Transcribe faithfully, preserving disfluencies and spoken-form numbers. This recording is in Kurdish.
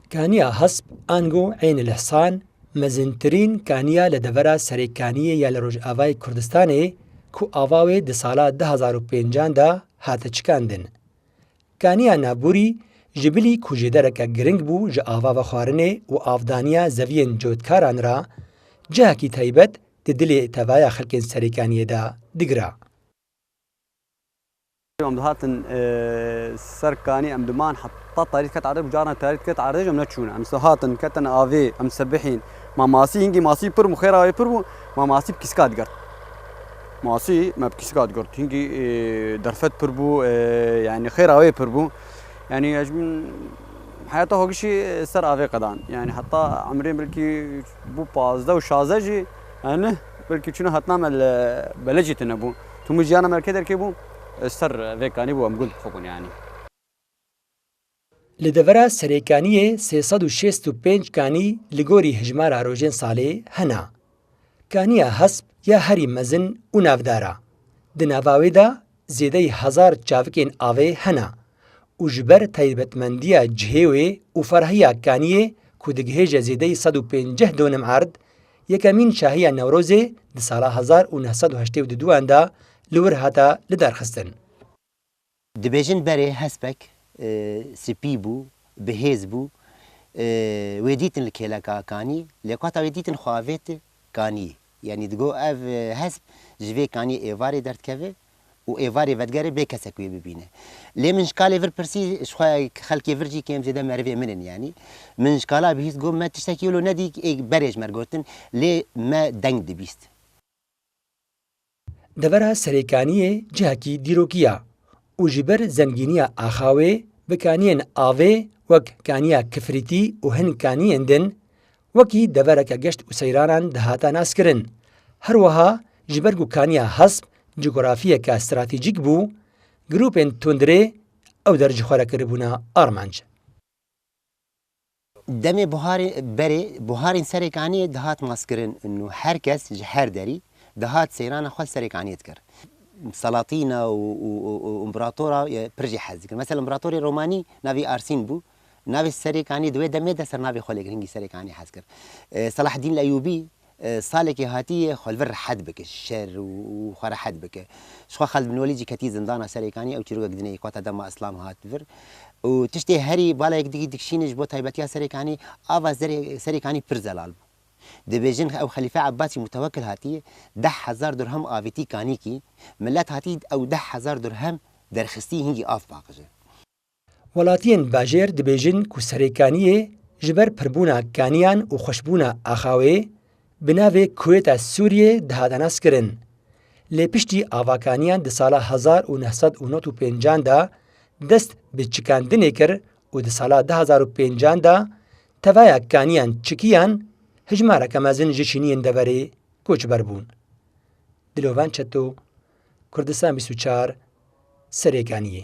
Kaniya Hesp ango Eyn el Ihsan mezintirîn kaniya li devera Serêkaniyê ya li Rojavayê Kurdistanê ku ava wê di sala du hazar û pêncan de hate çikandin. Kaniya Nabûrî ji bilî ku jêdereke giring bû ji ava vexwarinê û avdaniya zeviyên cotkaran re, cihekî taybet di dilê tevaya xelkên Serêkaniyê de digira. Em dihatin, e, ser kanî, em diman heta tarî diket erdê, bi caran tarî diket erdê jî em neçûne. Em dihatin, ketin avê, em sebihîn. Ma masî, hingî masî pir bû, xêra wê pir bû, ma masî bi kîska digirt. Masî me bi kîska digirt. Hingî, e, derfet pir bû, e, yanî xêra wê pir bû. Yanî ez ji min heyata xwe gişî ser avê qedan. Yanî heta emrê belkî bû pazdeh û şazdeh jî, yanî belkî çûna hatina me li belecî tune bû. Tûmû jiyana me li kê derkê bû, ser vê kanî bû, em gund xwe bûn yanî. Li devera Serêkaniyê sê sed û şêst û pênc kanî li gorî hijmara rojên salê hene. Kaniya Hesp ya herî mezin û navdar e. Di nava wê de zêdeyî hezar çavikên avê hene û ji ber taybetmendiya cihê wê û ferhiya kaniyê ku digihêje zêdeyî sed û pêncî donim erd, yekemîn şahiya Newrozê di sala hezar û neh sed û heştê û duduan de li wir hate lidarxistin. Dibêjin berê hespek, e, spî bû, bi hêz bû. E, wê dîtin li kêleka kanî, lê kata wê dîtin xwe avêt kanî. Yanî digo ev, e, hesp ji vê kanî êvarê derdikeve û êvarê vedigere bê kesek wê bibîne. Lê min ji kalê vir pirsî, ji xwe xelkê vir jî kêm zêde merivê min in yanî. Min ji kala bihîst got me tiştekî wilo nedî, ê berê ji me gotin, lê me deng dibîst. Devera Serêkaniyê cihekî dîrokî ye û ji ber zengîniya axa wê bi kaniyên avê wek kaniya Kifrîtî û hin kaniyên din wekî devereke geşt û seyranan dihata naskirin. Her wiha ji ber ku kaniya Hesp cografiyeke stratejîk bû, grûpên tundrê ew der ji xwe re kiribûna armanc. Demê buharê berê, buharên Serêkaniyê dihat maskirin û her kes ji her derî dihat seyrana xwe li Serêkaniyê dikir. Salatîna û, û, û, û împeratora, e, pir jî hez dikir. Mesela împeratorê Romanî navê Arsîn bû. Navê Serêkaniyê di wê demê de ser navê xwe lê kir, hingî Serêkaniyê hez kir. E, Selaheddîn Eyûbî, e, salekê hatiye xwe li vir rehet bike, şer û, û xwe rehet bike. Ji xwe Xalid bin Welîd jî ketî zindana Serêkanî, ew çîrokek dinê, kota dema Îslam hat vir. Û tiştê herî bala yek dikî dikişîne ji bo taybetiya Serêkanî, ava Serê-, Serêkanî pir zelal bû. Dibêjin ew Xelîfe Ebbasî Mutewekil hatiye, deh hezar dirhem avêtî kanîkî, milet hatî ew deh hezar dirhem derxistî hingî av paqije. Welatiyên bajêr dibêjin ku Serêkaniyê ji ber pirbûna kaniyan û xweşbûna axawê bi navê Kuwêta Sûriyê dihate naskirin. Lê piştî avakaniyan di sala hezar û neh sed û nod û pêncan de dest bi çikandinê kir û di sala du hazar û pêncan de tevaya kaniyan çikiyan hijmareke mezin ji şîniyên deverê koçber bûn. Dilovan Çeto, Kurdistan bîst û çar, Serêkaniyê.